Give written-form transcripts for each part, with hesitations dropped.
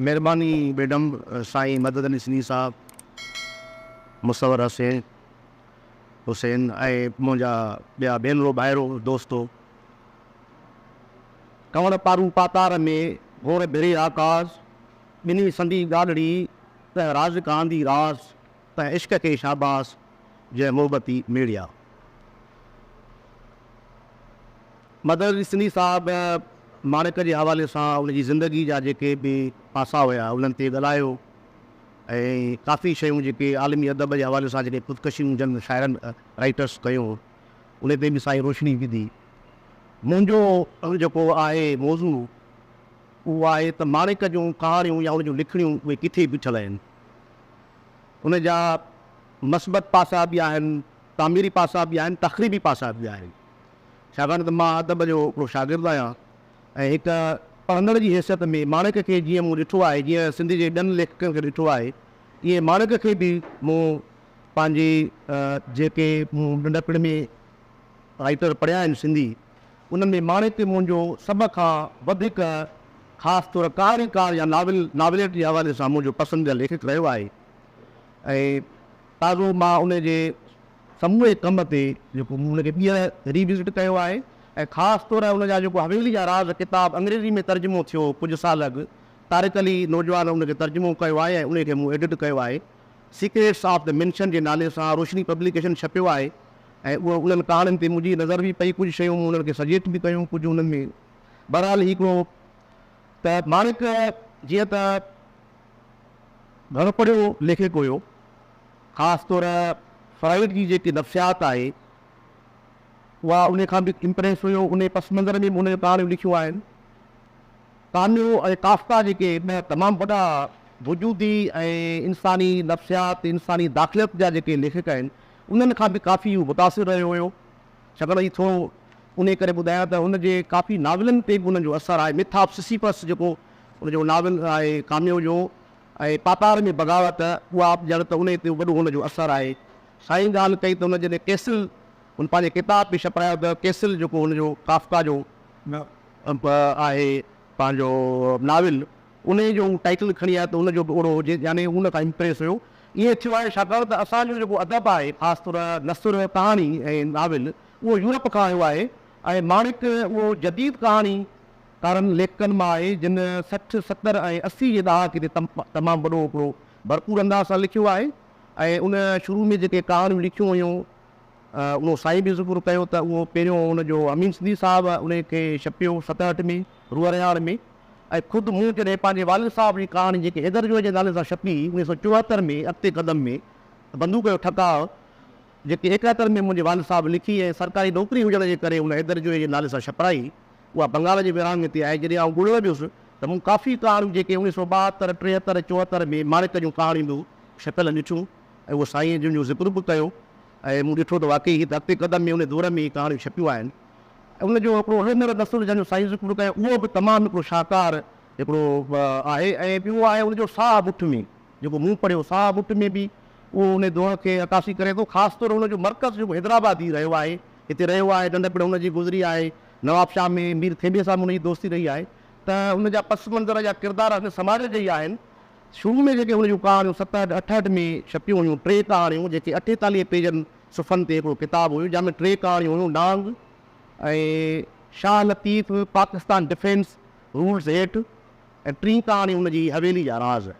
مھرباني ميڊم سائين مدد علي سنڌي صاحب، مصور حسين حسين ۽ منهنجا ٻيا ڀينرو ڀائرو دوستو. ڪنور پارو پاتار ۾، گهور ڀري آڪاس، ٻنهي سندي ڳالهڙي، تنهن رازق آندي راس، تنهن عشق کي شاباس، جنهن محبتي ميڙيا. مدد علي سنڌي صاحب ماڻڪ جي حوالي سان ان جي زندگي جا جيڪي به پاسا هيا انهن تي ڳالهايو ۽ ڪافي شيون جيڪي عالمي ادب جي حوالي سان جيڪي خودڪشيون جن شاعرن رائٽرس ڪيون ان تي به سائين روشني وڌي. منهنجو جيڪو آهي موضوع اهو آهي ته ماڻڪ جون ڪهاڻيون يا ان جون لکڻيون اهي ڪٿي بيٺل آهن، ان جا مثبت پاسا به آهن، تعميري پاسا به آهن، تخريبي پاسا به آهن. ڇاڪاڻ ته مان ادب جو هڪڙو شاگرد آهيان ۽ هڪ پڙهندڙ جي حيثيت ۾ ماڻڪ کي جيئن مون ڏٺو آهي، جيئن سنڌ جي ٻين ليکڪن کي ڏٺو آهي، تيئن ماڻڪ کي به مون پنهنجي جيڪي مون ننڍپڻ ۾ رائيٽر پڙهيا آهن سنڌي، انهن ۾ ماڻڪ منهنجو سڀ کان وڌيڪ خاص طور ڪهاڻيڪار يا ناول، ناوليٽ جي حوالي سان منهنجو پسنديده ليکڪ رهيو آهي ۽ تازو مان ان جي سموري ڪم تي جيڪو مون ان کي ٻيهر ري وزٽ ڪيو آهي ۽ خاص طور ان جا جيڪو حويلي جا راز ڪتاب انگريزي ۾ ترجمو ٿيو ڪجهه سال اڳ طارق علي نوجوان ان کي ترجمو ڪيو آهي ۽ ان کي مون ايڊٽ ڪيو آهي سيڪريٽس آف the mention جي نالي سان روشني پبليڪيشن ڇپيو آهي ۽ اهو انهن ڪهاڻين تي منهنجي نظر به پئي ڪجهه شيون مون انهن کي سجيسٽ به ڪيون ڪجهه انهن ۾ بهرحال هي هڪڙو ته ماڻڪ جيئن ته گهڻو پڙهيو ليکڪ هيو، خاص طور فرائيڊ جي جيڪي نفسيات آهي اها ان کان به امپريس هيو، ان پس منظر ۾ به هن جون ڪهاڻيون لکيون آهن. ڪاميو ۽ ڪافڪا جيڪي ٻه تمام وڏا وجودي ۽ انساني نفسيات، انساني داخليت جا جيڪي ليکڪ آهن، انهن کان به ڪافي هو متاثر رهيو هيو. ڇاڪاڻ ته هي ٿورو انهي ڪري ٻڌايان ته هن جي ڪافي ناولن تي به انهن جو اثر آهي. مٿ آف سسيفس جيڪو ان جو ناول آهي ڪاميو جو ۽ پاتار ۾ بغاوت اها به ڄڻ ته انهي تي وڏو هن جو اثر آهي. سائين ڳالهه ڪئي ته هن جڏهن ڪيسل هن پنهنجي ڪتاب ۾ ڇپرايو ته ڪيسل جيڪو هن جو ڪافڪا جو آهي پنهنجو ناول انهي جو هو ٽائيٽل کڻي آيو ته ان جو به اوڙو هجي يعني هو ان کان امپريس هيو. ائين ٿيو آهي ڇاڪاڻ ته اسان جو جيڪو ادب آهي خاص طور نثر ڪهاڻي ۽ ناول اهو يورپ کان آيو آهي ۽ ماڻڪ اهو جديد ڪهاڻي ڪارن ليکڪن مان آهي جن 60، 70 ۽ 80 جي ڏهاڪي تي تمام وڏو هڪڙو ڀرپور انداز سان لکيو آهي ۽ ان شروع ۾ جيڪي ڪهاڻيون لکيون هيون اهو سائين به ذڪر ڪيو ته اهو پهريون ان جو امين سنڌي صاحب ان کي ڇپيو 67 ۾ روح رهاڻ ۾ ۽ خود مون جڏهن پنهنجي والد صاحب جي ڪهاڻي جيڪي حيدر جويي جي نالي سان ڇپي 1974 ۾ اڳتي قدم ۾ بندوق جو ٺڪاء جيڪي 71 ۾ منهنجي والد صاحب لکي ۽ سرڪاري نوڪري هجڻ جي ڪري ان حيدر جويي جي نالي سان ڇپرائي اها بنگال جي ورهاڱي تي آئي جڏهن آئون ڳولڻ ويس ته مون ڪافي ڪهاڻيون جيڪي 1972، 73، 74 ۾ ماڻڪ جون ڪهاڻيون به ڇپيل ڏٺيون ۽ اهو سائين جن جو ذڪر به ڪيو ۽ مون ڏٺو ته واقعي هي ته اڳتي قدم ۾ ان دور ۾ هي ڪهاڻيون ڇپيون آهن. ان جو هڪڙو هنر نثر جنهن جو سائين ذڪر ڪيو اهو به تمام هڪڙو شاهڪار هڪڙو آهي ۽ ٻيو آهي ان جو ساهه مٺ ۾ جيڪو مون پڙهيو ساهه مٺ ۾ به اهو ان دور کي عڪاسي ڪري ٿو خاص طور ان جو مرڪز جيڪو حيدرآباد ئي رهيو آهي هتي رهيو آهي ننڍپڻ هن جي گذري آهي نوابشاهه ۾ مير ٿيٻي سان به هن جي دوستي رهي آهي ته ان جا پس منظر جا ڪردار هن سماج جا ئي آهن شروع ۾ جيڪي هن جون ڪهاڻيون 67 68 ۾ ڇپيون هيون ٽي ڪهاڻيون جيڪي 48 پيجن صفحن تي هڪڙو ڪتاب هيو جنهن ۾ ٽي ڪهاڻيون هيون نانگ ۽ شاهه لطيف پاڪستان ڊفينس رولز هيٺ ۽ ٽين ڪهاڻي ان جي حويلي جا راز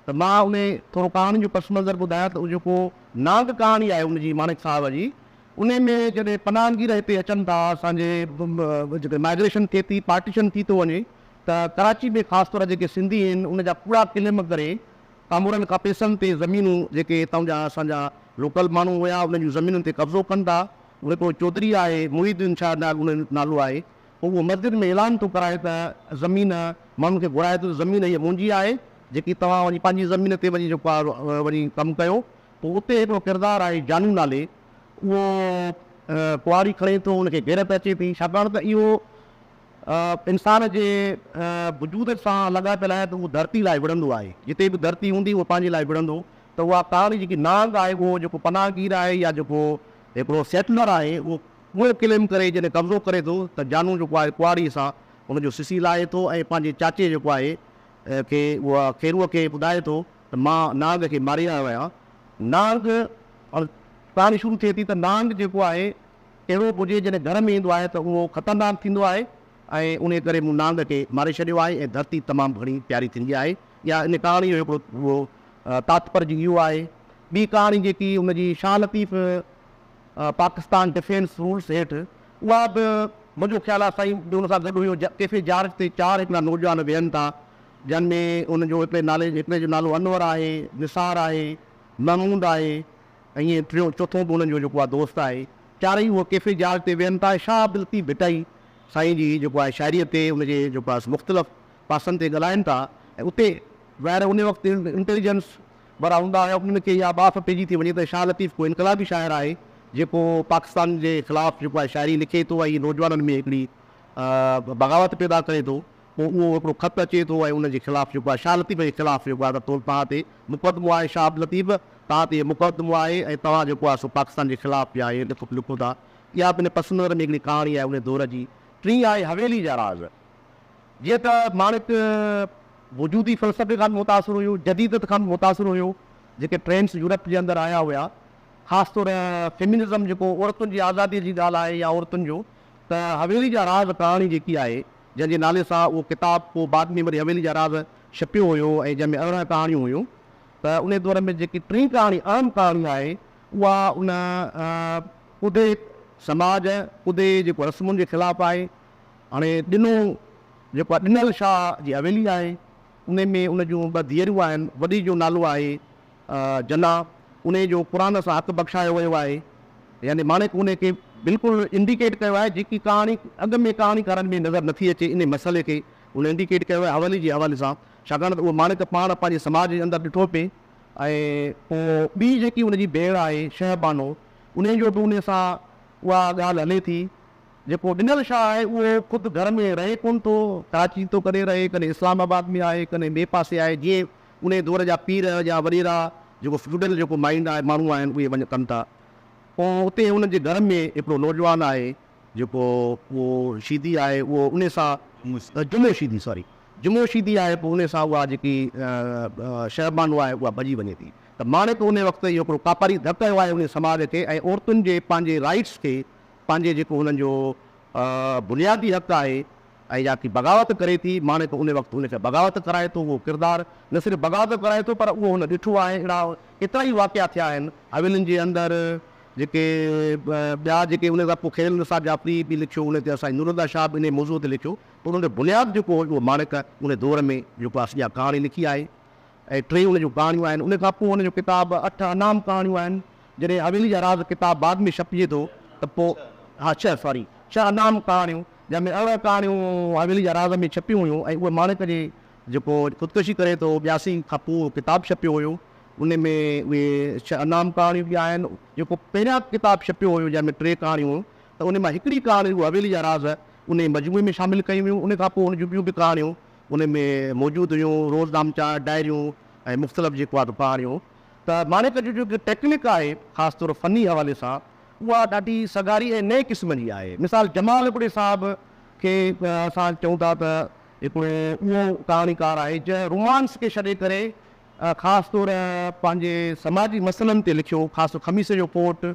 ته مان ان ٿورو ڪهاڻين جو پس منظر ٻڌايان ته جيڪو نانگ ڪهاڻي آهي ان جي ماڻڪ صاحب جي ان ۾ جڏهن پناهگير هتي اچن ٿا اسان جي جيڪي مائگريشن ٿئي ٿي پارٽيشن ٿي ٿو وڃي ته ڪراچي ۾ خاص طور جيڪي سنڌي آهن ان جا ڪوڙا ڪليم ڪري ڪامورن کان پئسن تي زمينون جيڪي هتان جا اسان جا لوڪل ماڻهو هيا انهن جون زمينن تي قبضو ڪن ٿا. اهو هڪڙو چوڌري آهي محي الدين شاهه نالو ان جو نالو آهي پوء اهو مسجد ۾ اعلان ٿو ڪرائي ته زمين ماڻهن کي گهرائي ٿو ته زمين هيء منهنجي آهي جيڪي توهان وڃي پنهنجي زمين تي وڃي جيڪو آهي وڃي ڪم ڪيو پوء اتي هڪڙو ڪردار آهي جانو نالي اهو ڪهاڙي کڻي ٿو ان کي غيرت اچي ٿي ڇاڪاڻ ته اهو انسان جي وجود سان لاڳاپيل آهي ته اهو ڌرتي لاء وڙهندو آهي. جتي به ڌرتي هوندي اهو پنهنجي لاء وڙهندو ته اها ڪهاڻي جيڪي نانگ آهي اهو جيڪو پناهگير آهي يا جيڪو هڪڙو سيٽلر آهي اهو اهو ڪليم ڪري جڏهن قبضو ڪري ٿو ته جانو جيڪو آهي ڪهاڙي سان ان جو سسي لاهي ٿو ۽ پنهنجي چاچي جيڪو آهي کي اها خيروء کي ٻڌائي ٿو ته مان نانگ کي ماري آيو آهيان. نانگ ڪهاڻي شروع ٿئي ٿي ته نانگ جيڪو آهي اهڙو به هجي جڏهن گهر ۾ ايندو آهي ته اهو خطرناڪ ٿيندو آهي ۽ انهي ڪري مون نانگ کي ماري ڇڏيو آهي ۽ ڌرتي تمام گهڻي پياري ٿيندي آهي. اها ان ڪهاڻي جو هڪڙو اهو تاتپرج اهو آهي. ٻي ڪهاڻي جيڪي ان جي شاهه لطيف پاڪستان ڊفينس رولس هيٺ اها به منهنجو خيال آهي سائين به ان سان گڏ هيو. ڪيفي جارج تي چار هڪڙا نوجوان ويهن ٿا جن ۾ ان جو هڪڙي نالي هڪڙي جو نالو انور آهي، نثار آهي، محمود آهي ۽ ائين ٽيون چوٿون به انهن جو جيڪو آهي دوست آهي. چارئي اهي ڪيفي جارج تي ويهن ٿا ۽ شاهه عبداللطيف ڀٽائي سائين جي جيڪو آهي شاعريء تي ان جي جيڪو آهي مختلف پاسن تي ڳالهائين ٿا ۽ اتي ظاهر آهي ان وقت انٽيليجنس وارا هوندا هيا انهن کي اها ٻاڦ پئجي ٿي وڃي ته شاهه لطيف ڪو انقلابي شاعر آهي جيڪو پاڪستان جي خلاف جيڪو آهي شاعري لکي ٿو ۽ نوجوانن ۾ هڪڙي بغاوت پيدا ڪري ٿو. پوء اهو هڪڙو خط اچي ٿو ۽ ان جي خلاف جيڪو آهي شاهه لطيف جي خلاف جيڪو آهي ته توهان تي مقدمو آهي شاهه عبداللطيف توهان تي اهو مقدمو آهي ۽ توهان جيڪو آهي سو پاڪستان جي خلاف يا اهي لکو لکو ٿا. اها به ان پس منظر ۾ هڪڙي ڪهاڻي آهي ان دور جي. ٽين آهي حويلي جا راز. جيئن ته ماڻڪ وجودي فلسفي کان به متاثر هيو، جديدت کان به متاثر هيو، جيڪي ٽرينڊس يورپ جي اندر آيا هيا، خاص طور فيمنزم جيڪو عورتن جي آزادي جي ڳالهه آهي يا عورتن جو ته حويلي جا راز ڪهاڻي جيڪي آهي جنهن جي نالي سان اهو ڪتاب پوء بعد ۾ وري حويلي جا راز ڇپيو هيو ۽ جنهن ۾ 18 ڪهاڻيون هيون ته انهي دور ۾ جيڪي ٽين ڪهاڻي اهم ڪهاڻي آهي اها ان ادي سماج ادي جيڪو رسمن جي خلاف آهي هاڻي ڏنو جيڪو آهي ڏنل شاهه جي حويلي آهي انهي ۾ ان جون ٻه ڌيئرون آهن وڏي جو نالو آهي جنا انهي جو قرآن سان حق بخشايو ويو آهي يعني ماڻڪ انهي کي بلڪل انڊيڪيٽ ڪيو آهي جيڪي ڪهاڻي اڳ ۾ ڪهاڻيڪارن ۾ نظر نٿي اچي انهي مسئلي کي هن انڊيڪيٽ ڪيو آهي حوالي جي حوالي سان ڇاڪاڻ ته اهو ماڻڪ پاڻ پنهنجي سماج جي اندر ڏٺو پئي ۽ پوء ٻي جيڪي ان جي ڀيڻ آهي شهه بانو انهي جو به انهي سان اها ڳالهه هلي ٿي جيڪو ڏنل شاهه آهي اهو خود گهر ۾ رهي ڪونه ٿو ڪراچي ٿو ڪڏهن رهي ڪڏهن اسلام آباد ۾ آهي ڪڏهن ٻئي پاسي آهي جيئن انهي دور جا پير يا وڏيرا جيڪو فيوڊل جيڪو مائينڊ آهي ماڻهو آهن اهي وڃ ڪن ٿا پوء اتي انهن جي گهر ۾ هڪڙو نوجوان آهي جيڪو اهو شيدي آهي اهو انهي سان جمعو شيدي سوري جمعو شيدي آهي پوء انهي سان اها جيڪي شهبانو آهي اها ڀڄي وڃي ٿي ته ماڻڪ انهي وقت اهو هڪڙو ڪاپاري ڌڪ هنيو آهي انهي سماج کي ۽ عورتن جي پنهنجي رائيٽس کي پنهنجي جيڪو هنن جو بنيادي حق آهي ۽ يا ڪي بغاوت ڪري ٿي، ماڻڪ ان وقت ان کي بغاوت ڪرائي ٿو، اهو ڪردار نه صرف بغاوت ڪرائي ٿو پر اهو هن ڏٺو آهي، اهڙا ڪيترائي واقعا ٿيا آهن حويلين جي اندر جيڪي ٻيا جيڪي ان کان پوء خير النساء جعفري به لکيو ان تي اسان نورالهديٰ شاهه به انهي موضوع تي لکيو پر ان جو بنياد جيڪو هو اهو ماڻڪ ان دور ۾ جيڪو آهي اها ڪهاڻي لکي آهي ۽ ٽي ان جون ڪهاڻيون آهن ان کان پوء ان جو ڪتاب اٺ انام ڪهاڻيون آهن جڏهن حويلي جا راز ڪتاب بعد ۾ ڇپجي ٿو ته پوء ها ڇهه سوري ڇهه انام ڪهاڻيون جنهن ۾ 18 ڪهاڻيون حويلي جا راز ۾ ڇپيون هيون ۽ اهي ماڻڪ جي جيڪو خودڪشي ڪري ٿو ٻياسي کان پوء اهو ڪتاب ڇپيو هيو ان ۾ اهي ڇهه انام ڪهاڻيون به آهن جيڪو پهريان ڪتاب ڇپيو هيو جنهن ۾ ٽي ڪهاڻيون هيون ته ان مان هڪڙي ڪهاڻي رڳو حويلي جا راز ان مجموعي ۾ شامل ڪيون ويون ان کان پوء ان جون ٻيون به ڪهاڻيون ان ۾ موجود هيون روزنامچا ڊائريون ۽ مختلف جيڪو آهي ڪهاڻيون ته ماڻڪ جو جيڪو ٽيڪنڪ آهي خاص طور فني حوالي سان اها ڏاڍي سگهاري ۽ نئين قسم جي آهي. مثال جمال ابڙي صاحب کي اسان چئون ٿا ته هڪڙو اهو ڪهاڻيڪار آهي جنهن رومانس کي ڇڏي ڪري خاص طور پنهنجي سماجي مسئلن تي لکيو خاص طور خميس جو ڪوٽ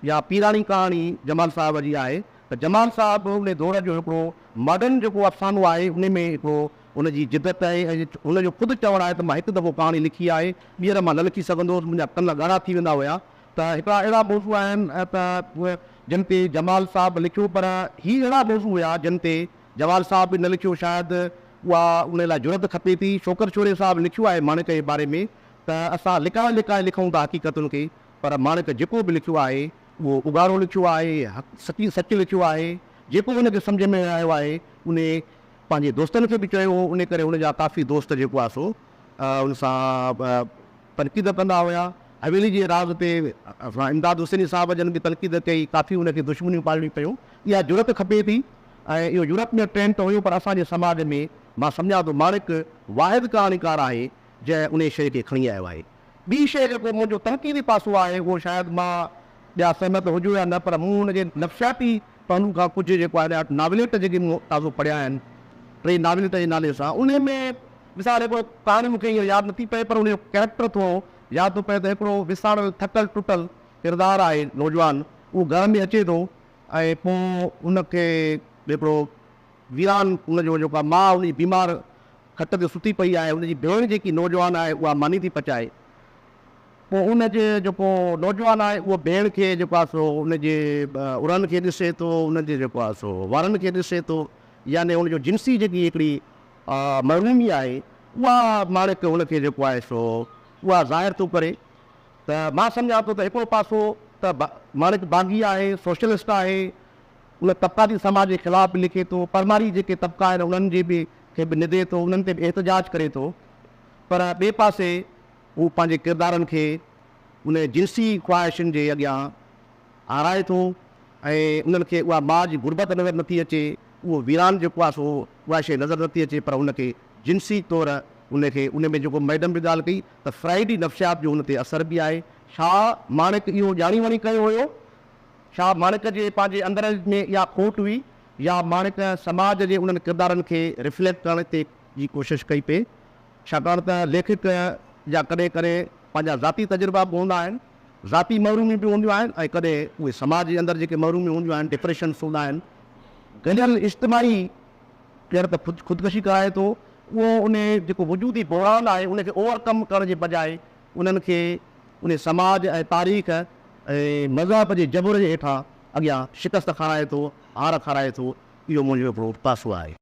يا پيراڻي ڪهاڻي جمال صاحب جي آهي ته جمال صاحب ان دور جو هڪڙو ماڊرن جيڪو افسانو آهي ان ۾ هڪڙو ان جي جدت آهي ۽ هن جو خود چوڻ آهي ته مان هڪ دفعو ڪهاڻي لکي آهي ٻيهر مان نه لکي سگهندو هوس منهنجا ڪن ڳاڙها ٿي ويندا هيا ته هڪڙا اهڙا موضوع آهن ته جن تي جمال صاحب لکيو پر هي اهڙا موضوع هيا جن تي جمال صاحب به نه لکيو شايد اها ان لاء جرئت کپي ٿي شوڪت شوري صاحب لکيو آهي ماڻڪ جي باري ۾ ته اسان لڪائي لڪائي لکون ٿا حقيقتن کي پر ماڻڪ جيڪو به لکيو آهي اهو اگهاڙو لکيو آهي سچي سچ لکيو آهي جيڪو هن کي سمجهه ۾ آيو آهي انهي پنهنجي دوستن کي به چيو هو انهي ڪري هن جا ڪافي دوست جيڪو آهي سو ان سان تنقيد ڪندا هيا. حويلي جي راز تي اسان امداد حسيني صاحب جن به تنقيد ڪئي، ڪافي ان کي دشمنيون پالڻيون پيون. اها جرئت کپي ٿي ۽ اهو يورپ ۾ ٽرينڊ ته هيو پر اسان جي سماج ۾ مان سمجهان ٿو ماڻڪ واحد ڪهاڻيڪار آهي جنهن انهي شيء کي کڻي آيو آهي. ٻي شيء جيڪو منهنجو تنقيدي پاسو آهي اهو شايد مان ٻيا سهمت هجو يا نه پر مون هن جي نفسياتي پهلو کان ڪجهه جيڪو آهي ناوليٽ جيڪي مون تازو پڙهيا آهن ٽي ناوليٽ جي نالي سان انهي ۾ مثال هڪڙو ڪهاڻي مون کي هينئر ياد نٿي پئي پر ان جو ڪيريڪٽر ٿورو ياد ٿو پئي ته هڪڙو وساڙل ٿڪل ٽٽل ڪردار آهي نوجوان، اهو گهر ۾ اچي ٿو ۽ پوء ان کي هڪڙو ويران ان جو جيڪا ماء ان جي بيمار کٽ تي ستي پئي آهي، ان جي ڀيڻ جيڪي نوجوان آهي اها ماني ٿي پچائي. پوء ان جي جيڪو نوجوان آهي اهو ڀيڻ کي جيڪو آهي سو ان جي ارهن کي ڏسي ٿو، ان جي جيڪو آهي سو وارن کي ڏسي ٿو، يعني ان جو جنسي جيڪي هڪڙي محرومي آهي اها ماڻڪ ان کي جيڪو آهي سو اها ظاهر ٿو ڪري. ته مان سمجهان ٿو ته هڪڙو پاسو ته ماڻڪ باغي آهي، سوشلسٽ آهي، ان طبقاتي سماج جي خلاف به لکي ٿو، پرماري جيڪي طبقا آهن انهن جي به کي به ندي ٿو، انهن تي به احتجاج ڪري ٿو، پر ٻئي پاسي هو پنهنجي ڪردارن کي ان جنسي خواهشن جي اڳيان هارائي ٿو ۽ انهن کي اها ماء جي غربت نظر نٿي اچي، اهو ويران جيڪو آهي سو اها شيء نظر نٿي اچي، پر ان کي جنسي طور ان کي ان ۾ جيڪو مئڊم به ڳالهه ڪئي ته فرائيڊي نفسيات جو ان تي اثر به آهي. ڇا ماڻڪ اهو ڄاڻي واڻي ڪيو هيو؟ ڇا ماڻڪ جي پنهنجي اندر ۾ اها کوٽ هئي يا ماڻڪ سماج جي انهن ڪردارن کي ريفليڪٽ ڪرڻ تي جي ڪوشش ڪئي پئي؟ ڇاڪاڻ ته ليکڪ جا ڪڏهن ڪڏهن پنهنجا ذاتي تجربا به هوندا آهن، ذاتي محروميون به هونديون آهن ۽ ڪڏهن اهي سماج جي اندر جيڪي محروميون هونديون آهن، ڊپريشنس هوندا آهن، گڏيل اجتماعي ڄڻ ته خودڪشي ڪرائي ٿو، اهو ان جيڪو وجودي بحران آهي ان کي اوور ڪم ڪرڻ جي بجاء انهن کي ان سماج ۽ تاريخ ۽ مذهب جي جبر جي هيٺان اڳيان شڪست کارائي ٿو، هار کارائي ٿو، اهو منهنجو هڪڙو پاسو آهي.